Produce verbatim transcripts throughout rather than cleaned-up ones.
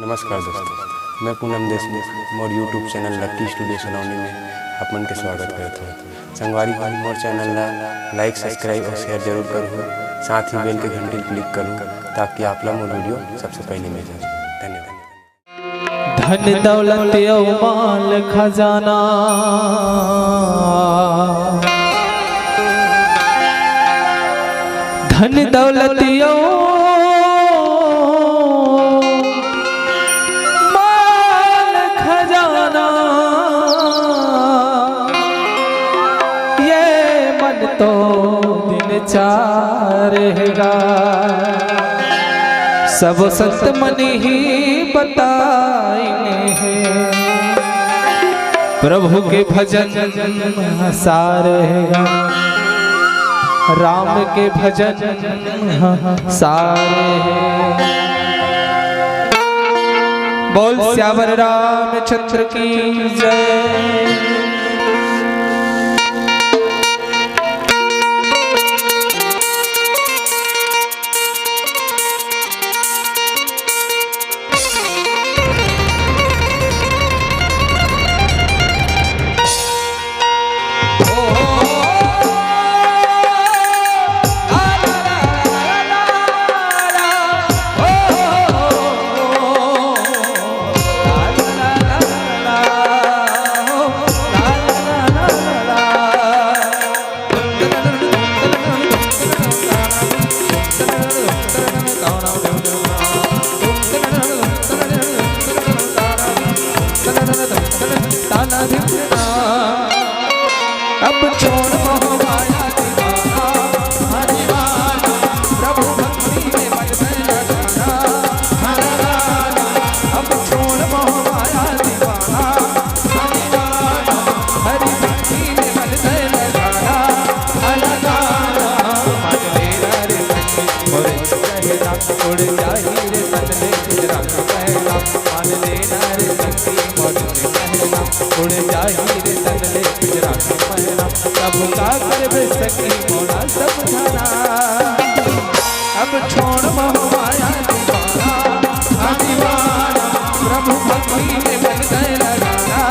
नमस्कार दोस्तों, मैं पूनम देशमुख, मोर YouTube चैनल लक्की स्टूडियो सलोनी में आप मन के स्वागत करत हूँ। संगवारी हो, मोर चैनल ला लाइक, सब्सक्राइब और शेयर जरूर करूँ, साथ ही बेल के घंटी क्लिक करूँ, ताकि आप ला मोर वीडियो सबसे पहले मिल जाए। धन्यवाद। धन दौलत अउ माल खजाना, धन दौलत अउ माल खजाना, ये मन तो दिन चार हैगा। सब संत मन ही बताइन हे, प्रभु के भजन सार हे, राम के भजन सार हे। बोल सियावर रामचंद्र की जय। अब छोड़ मोह माया दीवाना, हरिवाना, प्रभु भक्ति में मन दे लगाना, हरिवाना। अब छोड़ मोह माया दीवाना, हरिवाना, हरि भक्ति में मन दे लगाना, हरिवाना। मान ले ना रे सखी मोरे कहना, उड़ जाही रे तन ले पिंजरा के मैना। मान ले ना रे सखी मोरे कहना, उड़ जाही रे तन ले पिंजरा के मैना। तब का करबे सखी मोला समझाना। अब छोड़ मोह माया दीवाना, हाँ दीवाना, प्रभु भक्ति में मन दे लगाना,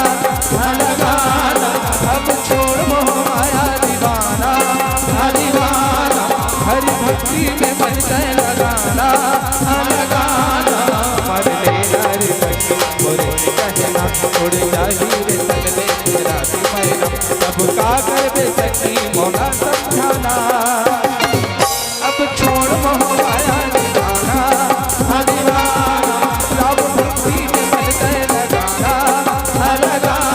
हाँ लगाना। अब छोड़ मोह माया दीवाना, हाँ दीवाना, हरि भक्ति में मन दे लगाना, हाँ लगाना। मान ले ना रे सखी मोरे कहना, उड़ जाही रे तन ले पिंजरा के मैना। तब का करबे सखी मोला समझाना। अब छोड़ मोह माया दीवाना, हाँ दीवाना, प्रभु भक्ति में मन दे लगाना, हाँ लगाना।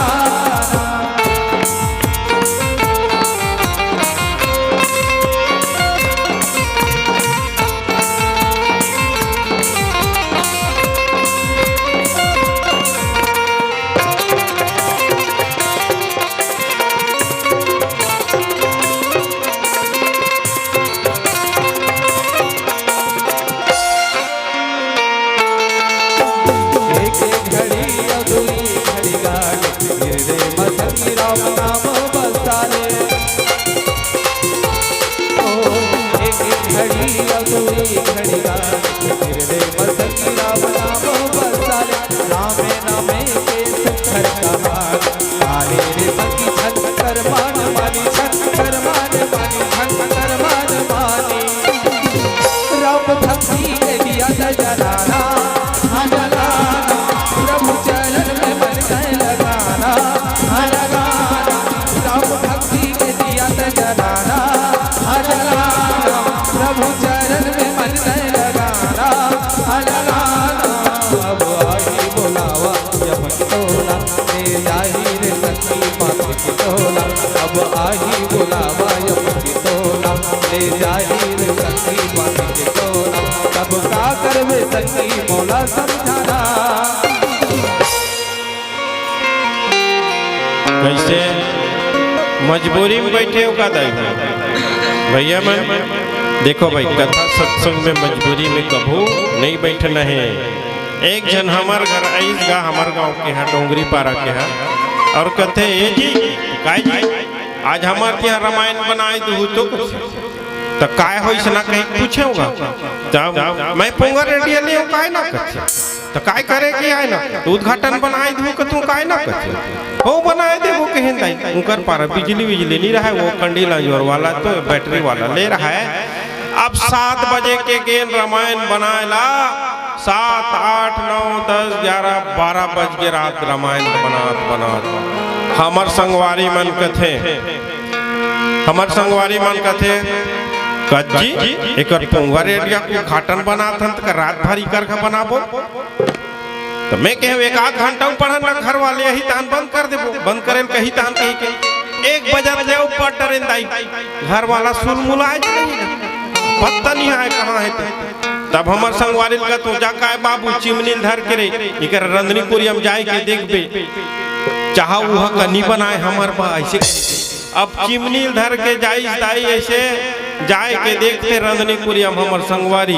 एक एक घड़ी अउ दुई घड़ी गाड़ी, गिरदे मथंगी राम नाम बसाले। ओ, एक एक घड़ी अउ दुई घड़ी गाड़ी, गिरदे मथंगी राम नाम बसाले। रामे नामे के सुंदर कहानी, काले रे सखी छन कर मान मानी, छन कर मान मानी, छन कर मान मानी। राम भक्ति के दिया न जलाना, हाँ जलाना, प्रभु चरण में मन तन लगाना, हाँ लगाना। राम भक्ति के दिया न जलाना, हाँ जलाना, प्रभु चरण में मन तन लगाना, हाँ लगाना। अब आही बुलावा यम के टोला, ले जाही रे सखी माथ के टोला। अब आही बुलावा यम के टोला, ले जाही रे सखी माथ के टोला। तब का करबे सखी मोला समझाना। कैसे मजबूरी में बैठे हो का दाई हो? भैया मन, देखो भाई, कथा सत्संग में मजबूरी में कभू नहीं बैठना है। एक झन हमर घर आइस गा, हमर गांव के हा, डोंगरी पारा के हा, और कथे, "ए जी, काय जी, आज हमर के यहाँ रामायण बनाए दू तो कुछ।" त काय होइस ना कहीं पूछेंव गा। त मैं पोंगा रेडिया ले हूँ, काय ना कथे। त काय करे के आय ना, त उद्घाटन बनाए दू कथूँ, काय ना कथे। हो बनाए देबो कहेन दाई। उंकर पारा बिजली विजली नी रहय, वो कंडील अंजोर वाला तो बैटरी वाला ले रहय। अब सात बजे के गेन रमायन बनाए ला, सात, आठ, नौ, दस, ग्यारह, बारह बज गे रात रमायन बनात बनात। हमर संगवारी मन कथे, हमर संगवारी मन कथे, "कज्जी, एकर पोंगा रेडिया के उद्घाटन बनात हन, त का रात भर इकर का बनाबो?" त मैं कहेंव, "एक आध घंटा में पढ़न ला घर वाले, यही तान बंद कर देबो।" बंद करे ल कही तान कही के एक बजत ले ऊपर डरेन दाई, घर वाला सुलमुलाए च नहीं, पत्ता नहीं आय कहाँ हे ते। तब हमर संगवारी ल कथों, "जा काय बाबू, चिमनी ल धर के रे, इकर रंधनी कुरिया म जाए के देखबे, चाहा उहा कनी बनाए हमर बा," ऐसे कही। अब चिमनी ल धर के जाइस दाई, ऐसे जाए के देखथे रंधनी कुरिया म हमर संगवारी,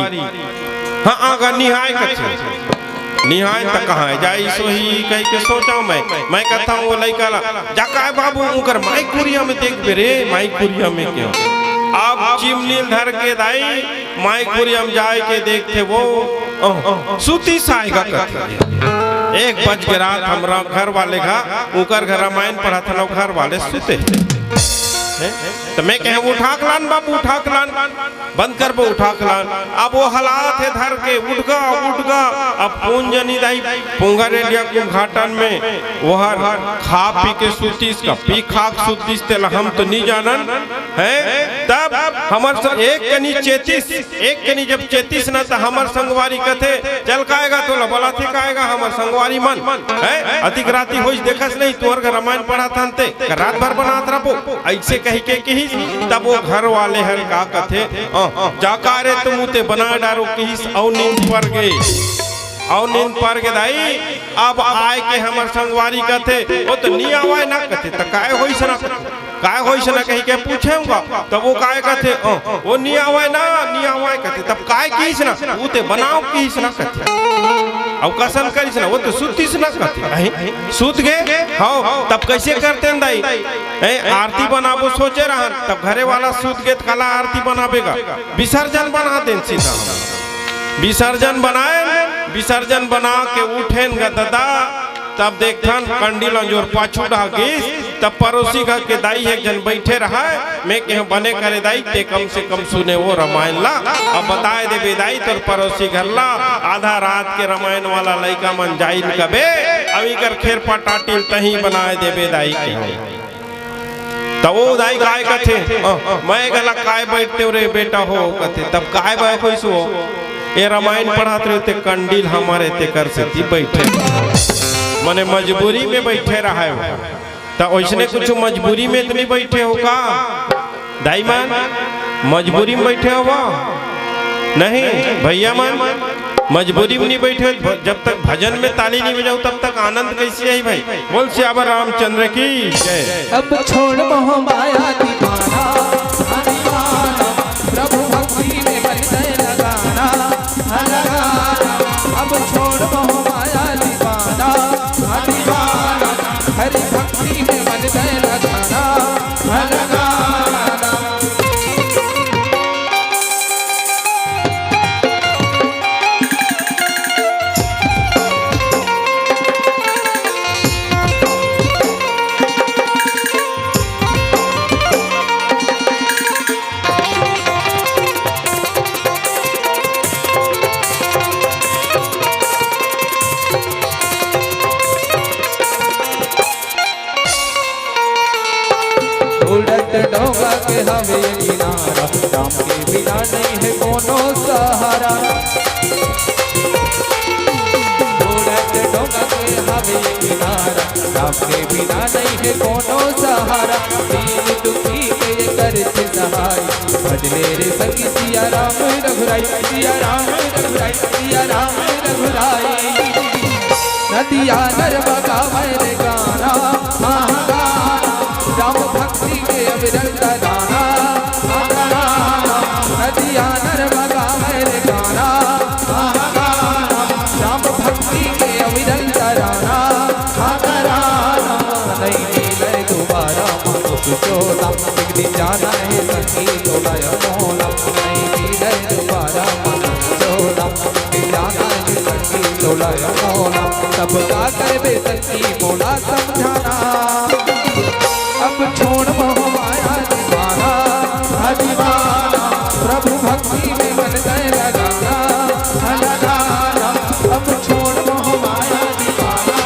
हाँ, आगा निहाय कथे। निहाय त कहाँ हे, जाइस होही कहि के सोचंव मैं। मैं कथंव वो लइका ला, "जा काय बाबू, उंकर माई कुरिया में देखबे रे, माई कुरिया में के।" अब चिमनी ल धर के दाई माई कुरिया म जाए के देखथे वो, अह, सुतिस आय गा कथे। एक बज के रात हमर घर वाले घर, उंकर घर रमायन पढ़त हन, घर वाले सुते। हैं? त मैं कहेंव, "उठा के लान बाबू, उठा के लान, बंद करबो, उठा के लान।" अब वो हलात हे धर के, "उठ गा, उठ गा।" अब कोन जनी दाई पोंगा रेडिया के उद्घाटन में ओहर खा पी के सुतिस का, पी खा के सुतिस, तेला हम तो नी जानन, हैं? तब हमर स-, एक कनी चेतिस, एक कनी जब चेतिस ना, त हमर संगवारी कथे, "चल काय गा, तोला बलाथे काय गा हमर संगवारी मन, हैं? अतिक राती होइस, देखस नहीं, तोर घर रमायन पढ़त हन ते, रात भर बनात रहबो," ऐसे कहि के किहिस। तब वो घर वाले हर का कथे, "अ, जा का रे तुम उते बना डारो," किहिस, अउ नींद पर गे, अउ नींद पर गे दाई। अब आय के हमर संगवारी कथे, "वो तो नी आवय ना," कथे, "त काय होइस ना?" काय होइस ना कहि के पूछेंव गा, तब वो काय कथे, "ओ, वो नी आवय ना, नी आवय," कथे। तब काय किहिस ना, "उते बनाव किहिस ना," कथे। अउ कसन करिस ना, "वो तो सुतिस ना," कथे। "अहे, सुत गे?" "हव।" "तब कइसे करतेन दाई?" "ए, आरती बनाबो सोचे रहन।" तब घरे वाला सुत गे त काला आरती बनाबे गा, विसर्जन बना देन सीधा। विसर्जन बनाएन, विसर्जन बना के उठेन गा ददा, तब देखथन कंडील अंजोर पाछू डहा गिस, तब परोसी घर के दाई एक झन बइठे रहय। मैं कहेंव, "बने करे दाई, ते कम से कम सुने वो रमायन ला, अब बताए देबे दाई तोर परोसी घर ला, आधा रात के रमायन वाला लइका मन जाइन कबे, अब इकर खेरपा टाटी ल तहीं बनाए देबे दाई," कहेंव। त वो दाई काय कथे, "अ, मैं घला काय बइठतेव रे बेटा हो," कथे। "तब काय बाय होइस वो?" "ए रमायन पढ़त रहे ते कंडील हमर हे तेकर सेती बइठे।" मने मजबूरी में बइठे रहय वो। त ओइसने कुछु मजबूरी में त नी बइठे हो का? दाई मन, मजबूरी में बइठे हो वो? नहीं, भइया मन, मजबूरी में नी बइठे, भ-, जब तक भजन में ताली नी बजाओ, तब तक आनंद कइसे आही भाई? बोल सियावर रामचंद्र की जय। अब छोड़ मोह माया दीवाना, दीवाना, प्रभु भक्ति में मन दे लगाना, लगाना। अब छोड़ मोह माया दीवाना, दीवाना, हरि भक्ति में मन दे लगाना, लगाना। उड़त डोंगा के हवे किनारा, राम के बिना नहीं है कोनो सहारा। उड़त डोंगा के हवे किनारा, राम के बिना नहीं है कोनो सहारा। दीन दुखी के ये करत सहाय, भजले रे संगी सिया राम रघुराई, सिया राम रघुराई, सिया राम रघुराई। नदिया नर बगावे रे गाना, हाँ, हाँ, गाना। राम भक्ति के अविरल तराना, हाँ, गाना। नदिया नर बगावे रे गाना, हाँ, हाँ, गाना। राम भक्ति के अविरल तराना, हाँ, तराना। नहीं मिले दोबारा मानो कुछ होता, एक दिन जाना है संगी तो लय मोला। नहीं मिले दोबारा मन जोड़ा, जाना है सखी तोला या मौला, तब का करबे सखी मोला समझाना। अब छोड़ मोह माया दीवाना, दीवाना, प्रभु भक्ति में मन दे लगाना, लगाना। अब छोड़ मोह माया दीवाना,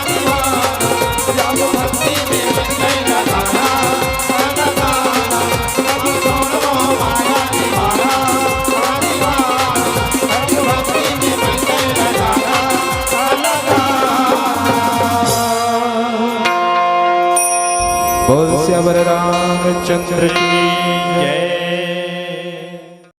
दीवाना, प्रभु भक्ति में मन दे लगाना, लगाना। अब छोड़ मोह माया दीवाना, दीवाना, प्रभु भक्ति में मन दे लगाना, लगाना। बोल सियावर रामचंद्र की